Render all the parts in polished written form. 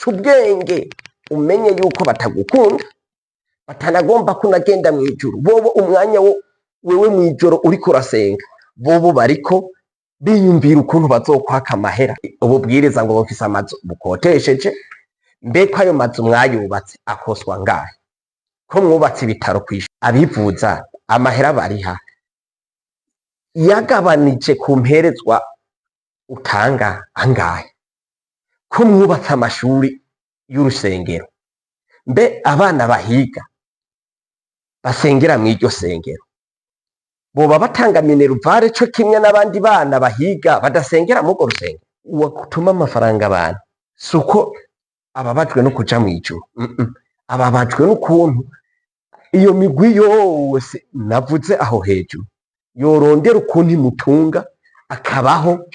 Ca ubwenge umenye yuko batagukunda, batanagomba ko unagenda mw'ijuru. Bobo umwanya wo wewe mw'ijoro uriko urasenga, bobo bariko biyumvira ukuntu bazokwaka amahera. Ububwiriza ngo bufise amazu bukotesheje, mbeko ayo mazu mwayubatse akoswa ngahe? Ko mwubatse ibitaro kwisha abivuza amahera bariha yagabanije ku mperezwa utanga angahe? Ko mwubatse amashuri y'urusengero, mbe abana bahiga basengera mw'iryo sengero boba batanga mineruvare co kimwe n'abandi bana bahiga badasengera mw'urwo rusengero? Uwatuma amafaranga abantu si uko ababajwe no kuja mw'ijuru, ababajwe n'ukuntu iyo migwi yose navuze aho hejuru yorondera ukuntu imutunga akabaho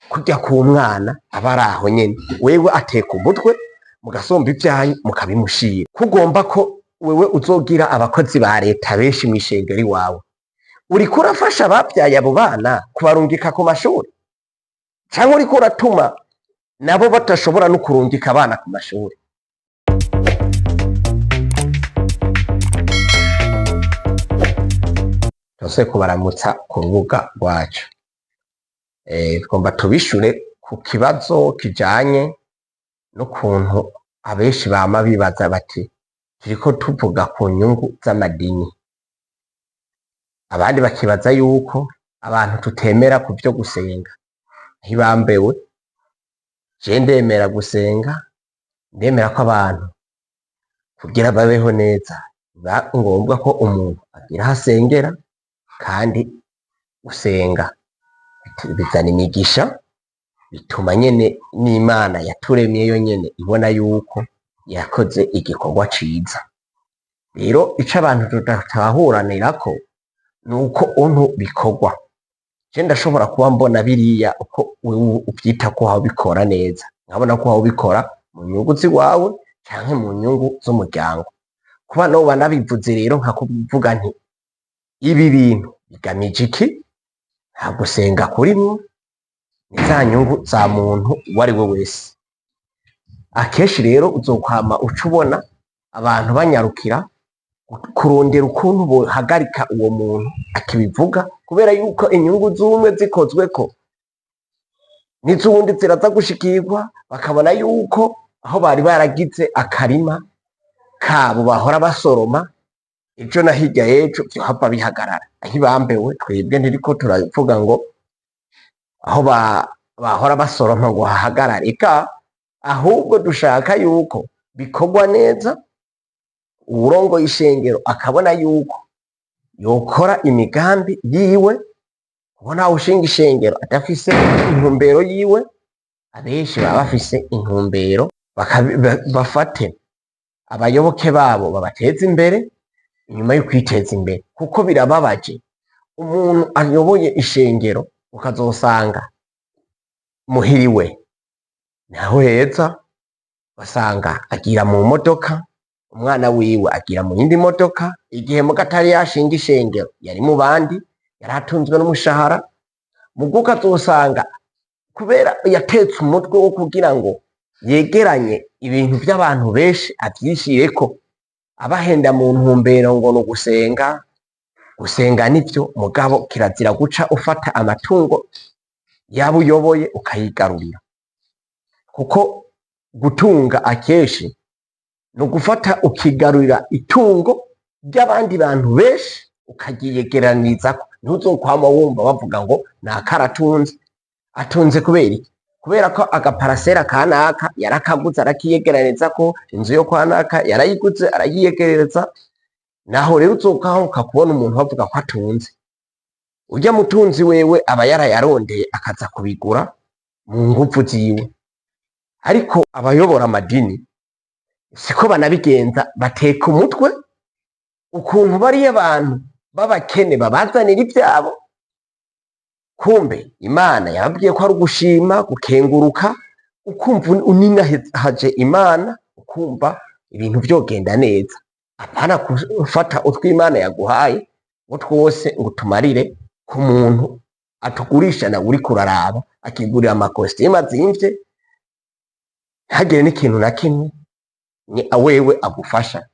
kurya k'umwana aba ari aho nyene. Wewe ateka umutwe mugasomba ivyanyu mukabimushira. Kugomba ko wewe uzogira abakozi ba leta benshi mw'ishengero iwawe, uriko urafasha abavyaye abo bana kubarungika ku mashuri, canke uriko uratuma nabo badashobora no kurungika abana ku mashuri? Tose kubaramutsa ku rubuga rwacu. Tugomba tubishure ku kibazo kijanye n'ukuntu abenshi bama bibaza bati turiko tuvuga ku nyungu z'amadini, abandi bakibaza yuko abantu tutemera ku vyo gusenga. Ntibambewe, je ndemera gusenga, ndemera ko abantu kugira babeho neza biba ngombwa ko umuntu agira aho asengera, kandi gusenga bizana imigisha, bituma nyene n'Imana yaturemye yo nyene ibona yuko yakoze igikorwa ciza. Rero ico abantu tudatahuranirako nuko untu bikorwa. Je ndashobora kuba mbona biriya uko wewe uvyita ko wabikora neza, nkabona ko wabikora mu nyungu ziwawe canke mu nyungu z'umuryango. Kuba noba nabivuze rero nkakuvuga nti ibi bintu bigamije iki? Nta gusenga kurimwo, ni za nyungu za muntu uwo ari we wese. Akenshi rero uzokwama uca ubona abantu banyarukira kurondera ukuntu bohagarika uwo muntu akibivuga, kubera yuko inyungu z'umwe zikozweko n'iz'uwundi ziraza gushikirwa, bakabona yuko aho bari baragize akarima kabo bahora basoroma ejo na hirya y'ejo vyohava bihagarara. Aho ibambewe twebwe ntiriko turavuga ngo aho bahora basoroma ngo hahagarare, eka ahubwo dushaka yuko bikorwa neza, uwurongoye ishengero akabona yuko yokora imigambi yiwe, kuko ntawe ushinga ishengero adafise intumbero yiwe. Abenshi baba bafise intumbero, bafate abayoboke babo babateze imbere inyuma yo kwiteza imbere, kuko birababaje umuntu ayoboye ishengero ukazosanga muhiriwe naho heza, basanga agira mu modoka, umwana wiwe agira mu yindi modoka, igihe muga atari yashinga ishengero yari mu bandi, yari atunzwe n'umushahara. Muga ukazosanga kubera yatetse umutwe wo kugira ngo yegeranye ibintu vy'abantu benshi avyishireko, abahenda mu ntumbero ngo ni ugusenga. Gusenga nivyo, mugabo kirazira guca ufata amatungo yaba uyoboye ukayigarurira, kuko gutunga akenshi ni ugufata ukigarurira itungo ry'abandi bantu benshi ukaryiyegeranizako. Ntuzokwama wumva bavuga ngo naka aratunze. Atunze kubera iki? Kubera ko agaparasera kanaka yarakaguze arakiyegeranizako, inzu yo kwa naka yarayiguze arayiyegereza. Naho rero uzokanguka kubona umuntu bavuga ko atunze. Urya mutunzi wewe aba yarayarondeye akaza kubigura mu nguvu ziwe. Ariko abayobora amadini siko banabigenza, bateka umutwe ukuntu bariya abantu b'abakene babazanira ivyabo. Kumbe Imana yababwiye ko ari ugushima, gukenguruka, ukumva uninahaje Imana, ukumva ibintu vyogenda neza. Apana gufata utwo Imana yaguhaye ngo twose ngo utumarire ku muntu atugurisha, nawe uriko uraraba akigurira amakositimu azimvye. Ntihagire n'ikintu na kimwe ni wewe agufasha.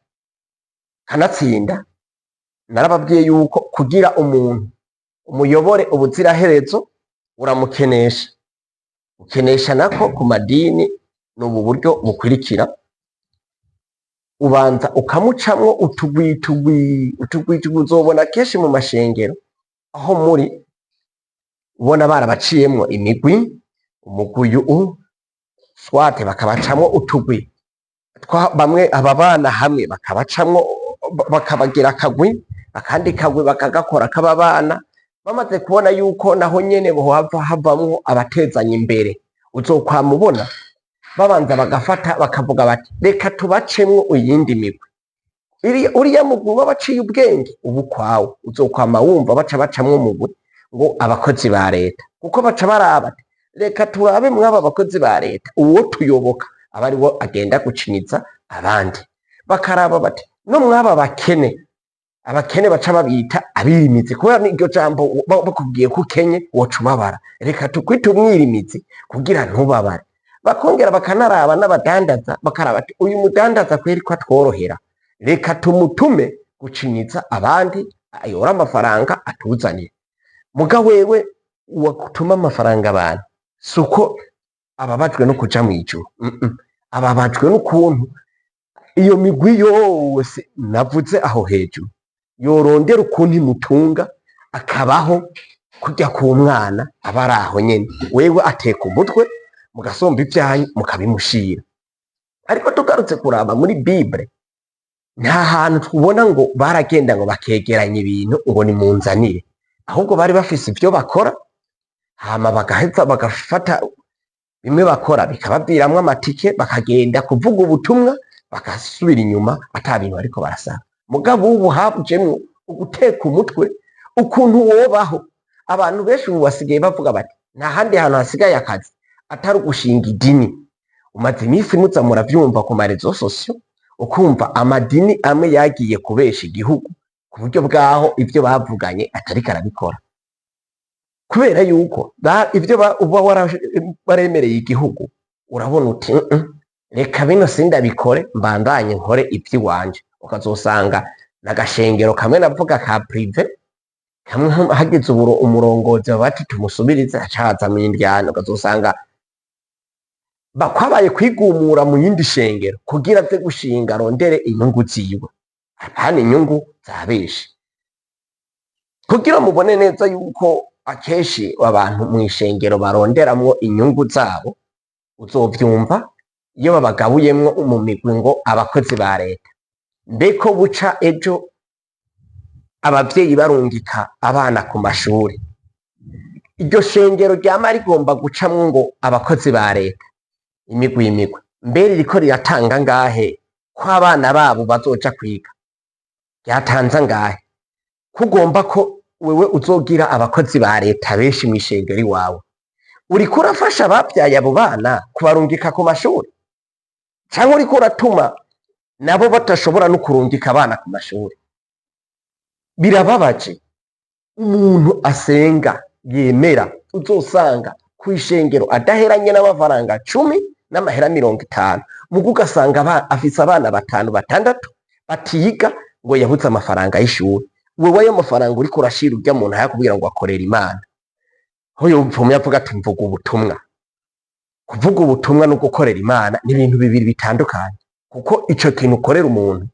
Kanatsinda narababwiye yuko kugira umuntu umuyobore ubuziraherezo uramukenesha. Ukenesha nako ku madini ni ubu buryo bukurikira: ubanza ukamucamwo utugwi tugwi utugwi tugwi. Uzobona kenshi mu mashengero aho muri ubona barabaciyemwo imigwi, umugwi uyu swate bakabacamwo utugwi twa bamwe ababana hamwe bakabacamwo, bakabagira akagwi, akandi kagwi bakagakora k'ababana. Bamaze kubona yuko naho nyene bohava havamwo abatezanya imbere, uzokwama ubona babanza bagafata bakavuga bati: "Reka tubacemwo iyindi migwi." Uriya mugwi w'abaciye ubwenge uba ukwawo. Uzokwama wumva baca bacamwo umugwi ngo abakozi ba leta, kuko baca baraba ati: "Reka turabe mw'aba bakozi ba leta uwo tuyoboka aba ariwo agenda gucinyiza abandi." Bakaraba bati: "No mw'aba bakene." Abakene baca babita abirimizi, kubera n'iryo jambo bakubwiye ko ukenye woca ubabara. "Reka tukwite umwirimizi kugira ntubabare." Bakongera bakanaraba n'abadandaza, bakaraba ati: "Uyu mudandaza kweri ko atworohera, reka tumutume gucinyiza abandi ayora amafaranga atuzanire." Muga wewe watuma amafaranga abantu, si uko ababajwe no kuja mw'ijuru, Ababajwe n'ukuntu iyo migwi yose navuze aho hejuru yorondera ukuntu imutunga, akabaho kurya k'umwana aba ari aho nyene. Wewe ateka umutwe mugasomba ivyanyu mukabimushira. Ariko tugarutse kuraba muri Bible, nta hantu tubona ngo baragenda ngo bakegeranya ibintu ngo nimunzanire. Ahubwo bari bafise ivyo bakora, hama bagaheza bagafata bimwe bakora bikabaviramwo amatike, bakagenda kuvuga ubutumwa, bagasubira inyuma ata bintu bariko barasaba. Mugabo ubu hajemwo uguteka umutwe ukuntu wobaho. Abantu benshi ubu basigaye bavuga bati: "Nta handi hantu hasigaye akazi atari ugushinga idini." Umaze iminsi muza muravyumva ku ma réseaux sociaux, ukumva amadini amwe yagiye kubesha igihugu ku buryo bwaho ivyo bavuganye atariko arabikora, kubera yuko ivyo uba waremereye igihugu urabona uti: Reka bino sindabikore, mbandanye nkore ivy'iwanje." Ukazosanga n'agashengero kamwe navuga ka privé kamwe, hagize umurongozi baba bati: "Tumusubirize," haca hazamwo indyane. Ukazosanga bakwabaye kwigumura mu yindi shengero kugira aze gushinga arondere inyungu ziwe, apana inyungu za benshi. Kugira mubone neza yuko akenshi abantu mw'ishengero baronderamwo inyungu zabo, uzovyumva iyo babagabuyemwo mu migwi ngo abakozi ba leta. Mbeko buca ejo abavyeyi barungika abana ku mashuri, iryo shengero ryama rigomba gucamwo ngo abakozi ba leta, imigwi imigwi, mbere ririko riratanga ngahe ko abana babo bazoja kwiga? Ryatanze angahe? Kugomba ko wewe uzogira abakozi ba leta benshi mw'ishengero iwawe, uriko urafasha abavyaye abo bana kubarungika ku mashuri, canke uriko uratuma nabo badashobora no kurungika abana ku mashuri? Birababaje. Umuntu asenga yemera, uzosanga kw'ishengero adaheranye n'amafaranga 10 n'amahera 50, muga ugasanga afise abana batanu, batandatu batiga ngo yabuze amafaranga y'ishuri. Wewe ayo mafaranga uriko urashira urya muntu ayakubwira ngo akorera Imana, aho yopfumye avuga ati: "Mvuga ubutumwa." Kuvuga ubutumwa no gukorera Imana ni ibintu bibiri bitandukanye, kuko ico kintu ukorera umuntu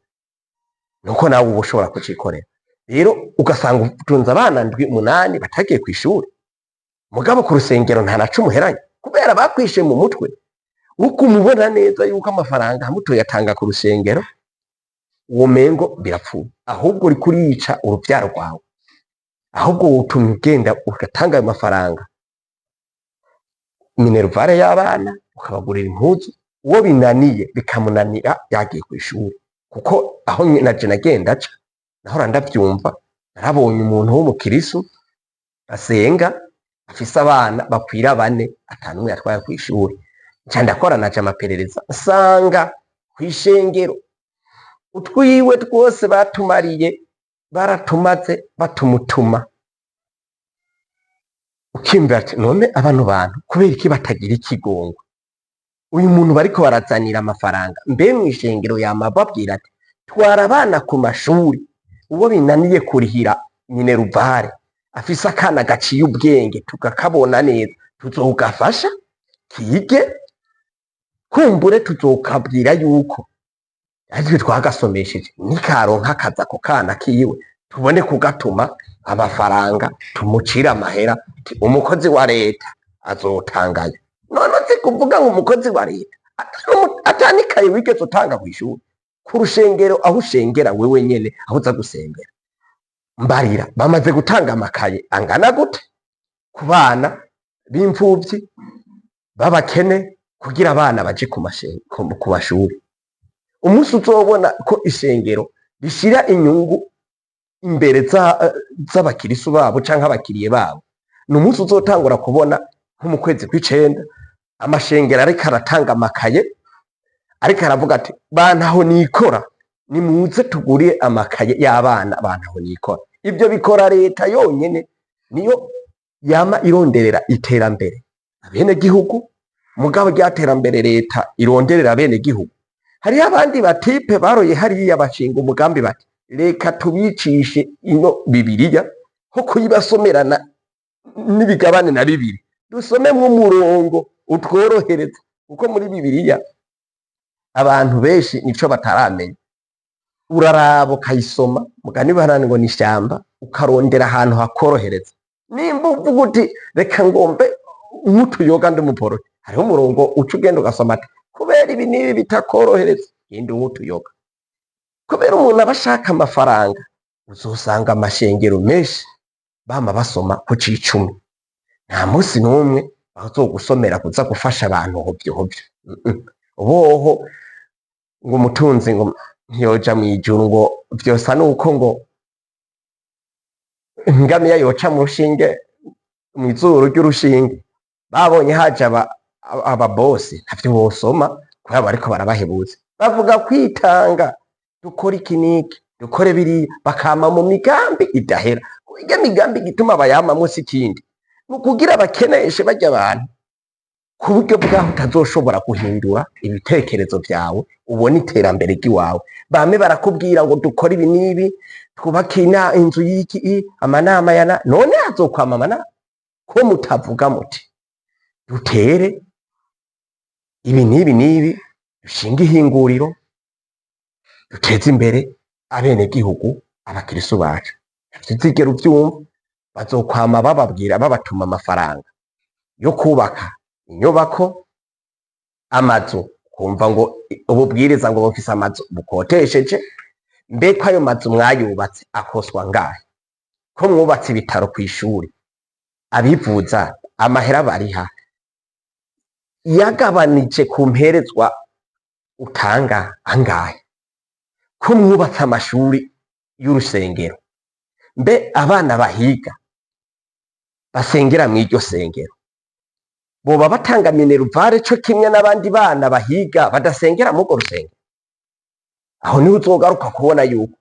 nuko nawe uba ushobora kucikorera. Rero ugasanga utunze abana ndwi, umunani batagiye kw'ishuri, mugabo ku rusengero nta na cumi uheranye, kubera bakwishe mu mutwe. Uko umubona neza yuko amafaranga hamwe utoyatanga ku rusengero uwo mengo birapfuye, ahubwo uriko urica uruvyaro rwawe. Ahubwo wotumye ugenda ugatanga ayo mafaranga, minerval y'abana, ukabagurira impuzu. Uwo binaniye bikamunanira yagiye kw'ishuri, kuko aho naje nagenda aca nahora ndavyumva. Narabonye umuntu w'umukirisu asenga afise abana bakwira bane, atanumwe yatwaye kw'ishuri. Nca ndakora naje amaperereza, nsanga kw'ishengero utwiwe twose batumariye, baratumaze batumutuma. Ukiyumvira ati: "None abantu bantu kubera iki batagira ikigongwe?" Uyu muntu bariko barazanira amafaranga, mbe mw'ishengero yama babwira ati twara abana ku mashuri, uwo binaniye kurihira minerval afise akana gaciye ubwenge tukakabona neza, tuzogafasha kige, kumbure tuzokabwira yuko aritwe twagasomesheje, nikaronka akazi ako kana kiwe tubone kugatuma amafaranga, tumucire amahera, umukozi wa leta azotangayo. None uzi kuvuga ngo umukozi wa leta atanikaye wigeze utanga kw'ishuri, ku rushengero aho ushengera wewe nyene, aho uza gusengera? Mbarira, bamaze gutanga amakaye angana gute ku bana b'imfuvyi b'abakene kugira abana baje ku mashuri? Umunsi uzobona ko ishengero rishira inyungu imbere z'abakirisu babo canke abakiriye babo, ni umunsi uzotangura kubona nko mu kwezi kw'icenda amashengero ariko aratanga amakaye, ariko aravuga ati bantu aho nikora, nimuze tugurire amakaye y'abana bantu aho nikora. Ivyo bikora leta yonyene, niyo yama ironderera iterambere abenegihugu. Mugabo rya terambere leta ironderera abenegihugu, hariho abandi batipe baroye hariya bashinga umugambi bati reka tubicishe ino Bibiliya, ho kuyibasomerana n'ibigabane na bibiri, dusomemwo umurongo utworohereza, kuko muri Bibiliya abantu benshi nico bataramenya. Uraraba ukayisoma, mugani baharani ngo ni ishamba, ukarondera ahantu hakorohereza. Nimba uvuga uti reka ngombe nk'utuyoga ndi umuporoti, hariho umurongo uca ugenda ugasoma ati kubera ibi n'ibi bitakorohereza, genda unywe utuyoga. Kubera umuntu aba ashaka amafaranga, uzosanga amashengero menshi bama basoma ku c'icumi. Nta munsi n'umwe bazogusomera kuza gufasha abantu hovyo hovyo. Boho ngo umutunzi ngo ntiyoja mw'ijuru, ngo vyosa nuko ngo ingamiya yoca mu rushinge, mw'izuru ry'urushinge. Babonye haje ababosi, ntavyo wosoma kubera bariko barabahebuza, bavuga kwitanga, dukore iki n'iki, dukore biriya, bakama mu migambi idahera. Irya migambi igituma bayamamwo si ikindi, ni ukugira bakeneshe barya abantu ku buryo bwaho utazoshobora guhindura ibitekerezo vyawe ubone iterambere ry'iwawe. Bame barakubwira ngo dukore ibi n'ibi, twubake inzu y'iki, amanama ya none hazokwama amanama ko mutavuga muti dutere ibi n'ibi n'ibi, dushinge ihinguriro, duteze imbere abenegihugu, abakirisu bacu. Ntuzigera uvyumva. Bazokwama bababwira, babatuma amafaranga yo kubaka inyubako, amazu, kumva ngo ububwiriza ngo bufise amazu bukotesheje. Mbeko ayo mazu mwayubatse akoswa ngahe? Ko mwubatse ibitaro kw'ishuri, abivuza amahera bariha yagabanije ku mperezwa utanga angahe? Ko mwubatse amashuri y'urusengero, mbe abana bahiga basengera mw'iryo sengero boba batanga minerval co kimwe n'abandi bana bahiga badasengera mw'urwo rusengero? Aho niho uzogaruka kubona yuko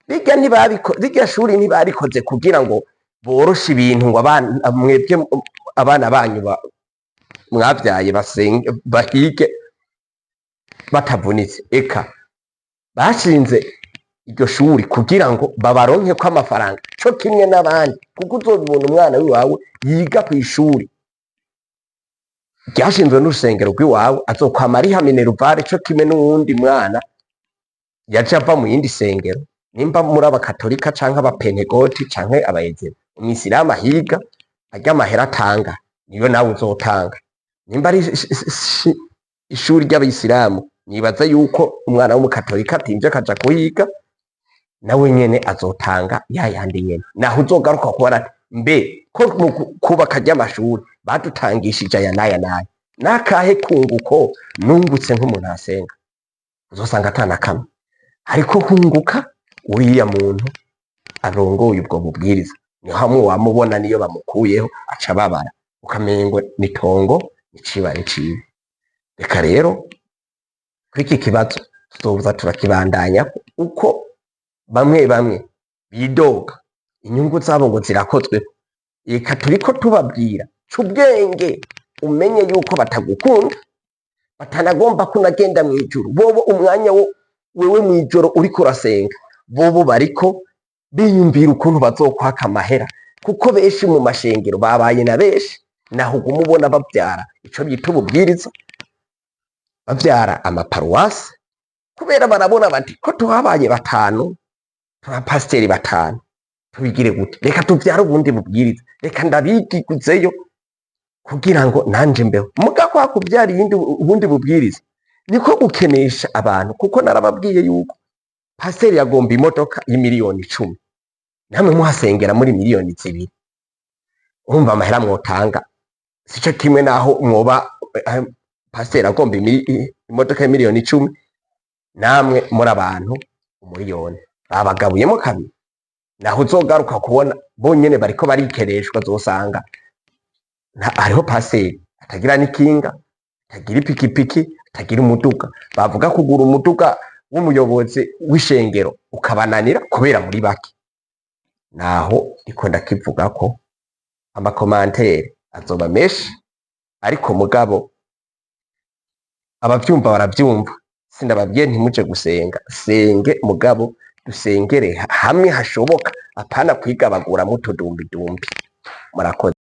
birya ntibabiko, rirya shuri ntibarikoze kugira ngo boroshe ibintu, ngo abana mwebwe abana banyu mwavyaye basenge bahige batavunitse. Eka bashinze iryo shuri kugira ngo babaronkeko amafaranga co kimwe n'abandi, kuko uzobibona umwana wiwawe yiga kw'ishuri ryashinzwe n'urusengero rw'iwawe azokwama ariha minerval co kimwe n'uwundi mwana yaje ava mu yindi sengero, nimba muri abakatolika canke abapentegoti canke abayezero. Umwisilamu ahiga arya amahera atanga niyo nawe uzotanga. Nimba ari ishuri ry'abayisilamu, nibaza yuko umwana w'umukatolika atimvye akaja kuhiga nawe nyene azotanga ya yandi nyene. Naho uzogaruka kubona ati mbe ko mu kubaka ry'amashuri badutangishije aya n'aya n'aya, n'akahe kunguko nungutse nk'umuntu asenga? Uzosanga ata na kamwe, ariko hunguka uriya muntu arongoye ubwo bubwiriza. Ni hamwe wamubona niyo bamukuyeho aca ababara, ukamengo nitongo icibare ciwe. Reka rero kuri iki kibazo tuzoza turakibandanya, uko bamwe bamwe bidoga inyungu zabo ngo zirakozwe. Reka turiko tubabwira c'ubwenge, umenye yuko batagukunda. Batanagomba kunagenda mw'ijuru. Bobo umwanya wo wewe mw'ijoro uriko urasenga, bobo bariko biyumvira ukuntu bazokwaka amahera, kuko benshi mu mashengero babaye na benshi. Naho uguma ubona bavyara ico bita ububwiriza, bavyara amaparuwasi, kubera barabona bati ko tuhabaye batanu, turapasiteri batanu, tubigire gute? Reka tuvyare ubundi bubwiriza, reka ndabigiguzeyo kugira ngo nanje mbeho. Muga kwa kuvyara iyindi ubundi bubwiriza niko gukenesha abantu, kuko narababwiye yuko pasiteri yagomba imodoka y'imiliyoni 10, namwe muhasengera muri miliyoni 2, urumva amahera mwotanga sico kimwe naho mwoba pasiteri agomba imodoka y'imiliyoni 10, namwe muri abantu 1 miliyoni, babagabuyemo kabiri. Naho uzogaruka kubona bonyene bariko barikereshwa, uzosanga hariho pasiteri atagira n'ikinga, atagira ipikipiki, atagira umuduga. Bavuga kugura umuduga w'umuyobozi w'ishengero ukabananira kubera muri bake. Naho ndiko ndakivuga ko ama commentaires azoba menshi, ariko mugabo abavyumva baravyumva. Sindababwiye ntimuje gusenga, senge, mugabo dusengere hamwe hashoboka, apana kwigabagura mutudumbidumbi. Murakoze.